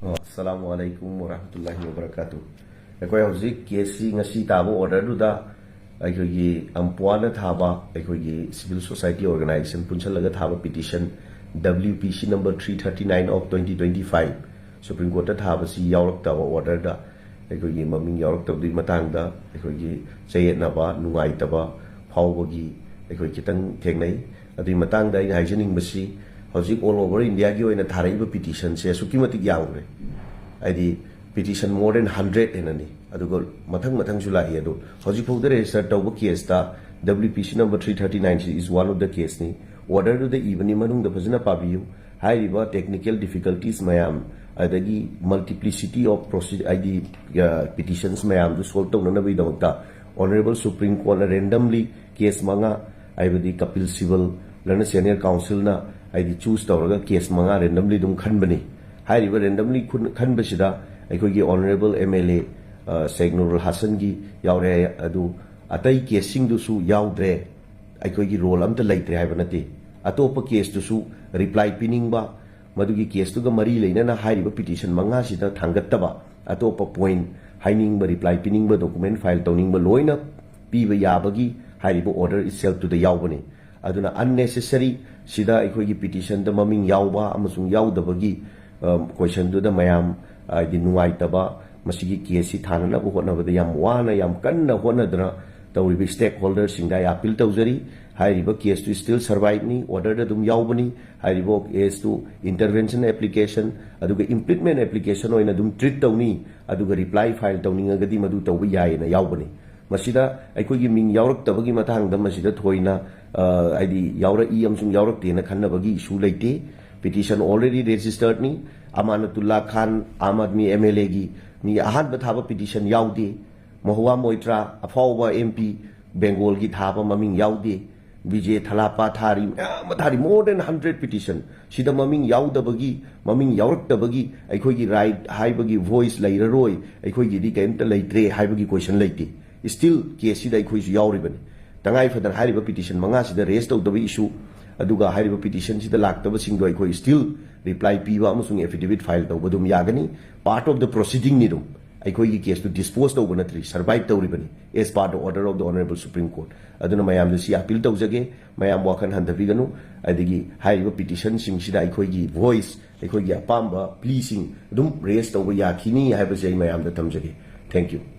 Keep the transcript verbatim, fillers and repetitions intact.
ꯑꯣ, ꯑꯁꯂꯥꯃꯨ ꯑꯂꯩꯀꯨꯝ ꯋꯔꯍꯃꯇꯨꯜꯂꯥꯍꯤ ꯋꯕꯔꯀꯥꯇꯨ꯫ ꯑꯩꯈꯣꯏ ꯍꯧꯖꯤꯛ ꯀꯦꯁꯁꯤ ꯉꯁꯤ ꯇꯥꯕ ꯑꯣꯔꯗꯔꯗꯨꯗ ꯑꯩꯈꯣꯏꯒꯤ ꯑꯝꯄꯣꯏꯅ ꯊꯥꯕ ꯑꯩꯈꯣꯏꯒꯤ ꯁꯤꯚꯤꯜ ꯁꯣꯁꯥꯏꯇꯤ ꯑꯣꯔꯒꯅꯥꯏꯖꯦꯁꯟ ꯄꯨꯟꯁꯤꯜꯂꯒ ꯊꯥꯕ petition W P C number three thirty nine of twenty twenty five, supreme ꯀꯣꯔꯠꯇ ꯊꯥꯕꯁꯤ ꯌꯥꯎꯔꯛꯇꯕ ꯑꯣꯔꯗꯔꯗ, ꯑꯩꯈꯣꯏꯒꯤ ꯃꯃꯤꯡ ꯌꯥꯎꯔꯛꯇꯕꯗꯨꯒꯤ ꯃꯇꯥꯡꯗ ꯑꯩꯈꯣꯏꯒꯤ ꯆꯌꯦꯠꯅꯕ, ꯅꯨꯡꯉꯥꯏꯇꯕ ꯐꯥꯎꯕꯒꯤ ꯑꯩꯈꯣꯏ ꯈꯤꯇꯪ ꯊꯦꯡꯅꯩ꯫ ꯑꯗꯨꯒꯤ ꯃꯇꯥꯡꯗ ꯑꯩꯅ ꯍꯥꯏꯖꯅꯤꯡꯕꯁꯤ, ꯍꯧꯖꯤꯛ ꯑꯣꯜ ꯑꯣꯚꯔ ꯏꯟꯗꯤꯌꯥꯒꯤ ꯑꯣꯏꯅ ꯊꯥꯔꯛꯏꯕ ꯄꯤꯇꯤꯁꯟꯁꯦ ꯑꯁꯨꯛꯀꯤ ꯃꯇꯤꯛ ꯌꯥꯝꯈ꯭ꯔꯦ꯫ ꯍꯥꯏꯗꯤ ꯄꯤꯇꯤꯁꯟ more than hundred ꯍꯦꯟꯅꯅꯤ꯫ ꯑꯗꯨꯒ ꯃꯊꯪ ꯃꯊꯪꯁꯨ ꯂꯥꯛꯏ꯫ ꯑꯗꯣ ꯍꯧꯖꯤꯛꯐꯥꯎꯗ ꯔꯦꯖꯤꯁꯇꯔ ꯇꯧꯕ ꯀꯦꯁꯇ W P C number three thirty nine ꯁꯤ is one of the case ꯅꯤ꯫ ꯑꯣꯔꯗꯔꯗꯨꯗ ꯏꯕꯅꯤ, ꯃꯅꯨꯡꯗ ꯐꯖꯅ ꯄꯥꯕꯤꯌꯨ꯫ ꯍꯥꯏꯔꯤꯕ technical difficulties ꯃꯌꯥꯝ, ꯑꯗꯒꯤ multiplicity of procedure, ꯍꯥꯏꯗꯤ ꯄꯤꯇꯤꯁꯟꯁ ꯃꯌꯥꯝꯗꯨ ꯁꯣꯜꯕ ꯇꯧꯅꯅꯕꯒꯤꯗꯃꯛꯇ ꯑꯣꯅꯔꯦꯕꯜ ꯁꯨꯄ꯭ꯔꯤꯝ ꯀꯣꯔꯠꯅ ꯔꯦꯟꯗꯝꯂꯤ ꯀꯦꯁ ꯃꯉꯥ, ꯍꯥꯏꯕꯗꯤ ꯀꯄꯤꯜ ꯁꯤꯕꯜ ꯂꯅ ꯁꯦꯅꯤꯌꯔ ꯀꯥꯎꯟꯁꯤꯜꯅ ꯍꯥꯏꯗꯤ ꯆꯨꯁ ꯇꯧꯔꯒ ꯀꯦꯁ ꯃꯉꯥ ꯔꯦꯟꯗꯝꯂꯤ ꯑꯗꯨꯝ ꯈꯟꯕꯅꯤ꯫ ꯍꯥꯏꯔꯤꯕ ꯔꯦꯟꯗꯝꯂꯤ ꯈꯟꯕꯁꯤꯗ ꯑꯩꯈꯣꯏꯒꯤ ꯑꯣꯅꯔꯦꯕꯜ M L A ꯁꯦꯈ ꯅꯨꯔꯨꯜ ꯍꯥꯁꯟꯒꯤ ꯌꯥꯎꯔꯦ꯫ ꯑꯗꯨ ꯑꯇꯩ ꯀꯦꯁꯁꯤꯡꯗꯨꯁꯨ ꯌꯥꯎꯗ꯭ꯔꯦ꯫ ꯑꯩꯈꯣꯏꯒꯤ ꯔꯣꯜ ꯑꯝꯇ ꯂꯩꯇ꯭ꯔꯦ ꯍꯥꯏꯕ ꯅꯠꯇꯦ꯫ ꯑꯇꯣꯞꯄ ꯀꯦꯁꯇꯨꯁꯨ ꯔꯤꯄ꯭ꯂꯥꯏ ꯄꯤꯅꯤꯡꯕ, ꯃꯗꯨꯒꯤ ꯀꯦꯁꯇꯨꯒ ꯃꯔꯤ ꯂꯩꯅꯅ ꯍꯥꯏꯔꯤꯕ ꯄꯤꯇꯤꯁꯟ ꯃꯉꯥꯁꯤꯗ ꯊꯥꯡꯒꯠꯇꯕ ꯑꯇꯣꯞꯄ ꯄꯣꯏꯟꯠ ꯍꯥꯏꯅꯤꯡꯕ, ꯔꯤꯄ꯭ꯂꯥꯏ ꯄꯤꯅꯤꯡꯕ, ꯗꯣꯀꯨꯃꯦꯟ ꯐꯥꯏꯜ ꯇꯧꯅꯤꯡꯕ ꯂꯣꯏꯅ ꯄꯤꯕ ꯌꯥꯕꯒꯤ ꯍꯥꯏꯔꯤꯕ ꯑꯣꯔꯗꯔ ꯏꯠꯁꯦꯜꯐꯇꯨꯗ ꯌꯥꯎꯕꯅꯤ꯫ ꯑꯗꯨꯅ ꯑꯟꯅꯦꯁꯦꯁꯔꯤ ꯁꯤꯗ ꯑꯩꯈꯣꯏꯒꯤ ꯄꯤꯇꯤꯁꯟꯗ ꯃꯃꯤꯡ ꯌꯥꯎꯕ ꯑꯃꯁꯨꯡ ꯌꯥꯎꯗꯕꯒꯤ, ꯑ, ꯀꯣꯏꯁꯟꯗꯨꯗ ꯃꯌꯥꯝ, ꯍꯥꯏꯗꯤ, ꯅꯨꯡꯉꯥꯏꯇꯕ, ꯃꯁꯤꯒꯤ ꯀꯦꯁꯁꯤ ꯊꯥꯅꯅꯕ ꯍꯣꯠꯅꯕꯗ ꯌꯥꯝ ꯋꯥꯅ, ꯌꯥꯝ ꯀꯟꯅ ꯍꯣꯠꯅꯗꯨꯅ ꯇꯧꯔꯤꯕ ꯁ꯭ꯇꯦꯛ ꯍꯣꯜꯗꯔꯁꯤꯡꯗ ꯑꯩ ꯑꯥꯄꯤꯜ ꯇꯧꯖꯔꯤ꯫ ꯍꯥꯏꯔꯤꯕ ꯀꯦꯁꯇꯨ ꯁ꯭ꯇꯤꯜ ꯁꯔꯚꯥꯏꯚꯅꯤ, ꯑꯣꯔꯗꯔꯗ ꯑꯗꯨꯝ ꯌꯥꯎꯕꯅꯤ꯫ ꯍꯥꯏꯔꯤꯕ ꯀꯦꯁꯇꯨ ꯏꯟꯇꯔꯚꯦꯟꯁꯟ ꯑꯦꯄ꯭ꯂꯤꯀꯦꯁꯟ ꯑꯗꯨꯒ ꯏꯝꯄꯤꯆꯃꯦꯟꯠ ꯑꯦꯄ꯭ꯂꯤꯀꯦꯁꯟ ꯑꯣꯏꯅ ꯑꯗꯨꯝ ꯇ꯭ꯔꯤꯠ ꯇꯧꯅꯤ, ꯑꯗꯨꯒ ꯔꯤꯄ꯭ꯂꯥꯏ ꯐꯥꯏꯜ ꯇꯧꯅꯤꯡꯉꯒꯗꯤ ꯃꯗꯨ ꯇꯧꯕ ꯌꯥꯏꯌꯦꯅ ꯌꯥꯎꯕꯅꯤ꯫ ꯃꯁꯤꯗ ꯑꯩꯈꯣꯏꯒꯤ ꯃꯤꯡ ꯌꯥꯎꯔꯛꯇꯕꯒꯤ ꯃꯇꯥꯡꯗ ꯃꯁꯤꯗ ꯊꯣꯏꯅ, ꯑ, ꯍꯥꯏꯗꯤ ꯌꯥꯎꯔꯛꯏ ꯑꯃꯁꯨꯡ ꯌꯥꯎꯔꯛꯇꯦꯅ ꯈꯟꯅꯕꯒꯤ ꯏꯁꯨ ꯂꯩꯇꯦ꯫ ꯄꯤꯇꯤꯁꯟ ꯑꯣꯜꯔꯦꯗꯤ ꯔꯦꯖꯤꯁꯇꯔꯗꯅꯤ꯫ ꯑꯃꯥꯅꯇꯨꯜꯂꯥ ꯈꯥꯟ, ꯑꯥꯝ ꯑꯥꯗꯃꯤ M L Aꯒꯤ, ꯃꯤ ꯑꯍꯥꯟꯕ ꯊꯥꯕ ꯄꯤꯇꯤꯁꯟ ꯌꯥꯎꯗꯦ꯫ ꯃꯍꯨꯋꯥ ꯃꯣꯏꯇ꯭ꯔꯥ, ꯑꯐꯥꯎꯕ M P, ꯕꯦꯡꯒꯣꯜꯒꯤ ꯊꯥꯕ ꯃꯃꯤꯡ ꯌꯥꯎꯗꯦ꯫ ꯕꯤꯖꯦ ꯊꯂꯥꯄꯥ ꯊꯥꯔꯤ, ꯃꯌꯥꯝ ꯑꯃ ꯊꯥꯔꯤ, more than hundred ꯄꯤꯇꯤꯁꯟ꯫ ꯁꯤꯗ ꯃꯃꯤꯡ ꯌꯥꯎꯗꯕꯒꯤ, ꯃꯃꯤꯡ ꯌꯥꯎꯔꯛꯇꯕꯒꯤ ꯑꯩꯈꯣꯏꯒꯤ ꯔꯥꯏꯠ ꯍꯥꯏꯕꯒꯤ ꯚꯣꯏꯁ ꯂꯩꯔꯔꯣꯏ, ꯑꯩꯈꯣꯏꯒꯤꯗꯤ ꯀꯔꯤꯝꯇ ꯂꯩꯇ꯭ꯔꯦ ꯍꯥꯏꯕꯒꯤ ꯀꯣꯏꯁꯟ ꯂꯩꯇꯦ꯫ ꯁ꯭ꯇꯤꯜ ꯀꯦꯁꯁꯤꯗ ꯑꯩꯈꯣꯏꯁꯨ ꯌꯥꯎꯔꯤꯕꯅꯤ꯫ ꯇꯉꯥꯏ ꯐꯗꯅ ꯍꯥꯏꯔꯤꯕ ꯄꯤꯇꯤꯁꯟ ꯃꯉꯥꯁꯤꯗ ꯔꯦꯖ ꯇꯧꯗꯕ ꯏꯁꯨ, ꯑꯗꯨꯒ ꯍꯥꯏꯔꯤꯕ ꯄꯤꯇꯤꯁꯟꯁꯤꯗ ꯂꯥꯛꯇꯕꯁꯤꯡꯗꯣ ꯑꯩꯈꯣꯏ still reply ꯄꯤꯕ ꯑꯃꯁꯨꯡ affidavit file ꯇꯧꯕ ꯑꯗꯨꯝ ꯌꯥꯒꯅꯤ꯫ Part of the proceedingꯅꯤ ꯑꯗꯨꯝ꯫ ꯑꯩꯈꯣꯏꯒꯤ case ꯇꯨ dispose ꯇꯧꯕ ꯅꯠꯇ꯭ꯔꯤ, survive ꯇꯧꯔꯤꯕꯅꯤ, as per the order of the Honorable Supreme Court꯫ ꯑꯗꯨꯅ ꯃꯌꯥꯝꯗ ꯁꯤ appeal ꯇꯧꯖꯒꯦ, ꯃꯌꯥꯝ ꯋꯥꯈꯜ ꯍꯟꯊꯕꯤꯒꯅꯨ꯫ ꯑꯗꯒꯤ ꯍꯥꯏꯔꯤꯕ ꯄꯤꯇꯤꯁꯟꯁꯤꯡꯁꯤꯗ ꯑꯩꯈꯣꯏꯒꯤ voice, ꯑꯩꯈꯣꯏꯒꯤ ꯑꯄꯥꯝꯕ pleaꯁꯤꯡ ꯑꯗꯨꯝ raise ꯇꯧꯕ ꯌꯥꯈꯤꯅꯤ ꯍꯥꯏꯕꯁꯦ ꯑꯩ ꯃꯌꯥꯝꯗ ꯊꯝꯖꯒꯦ꯫ Thank you꯫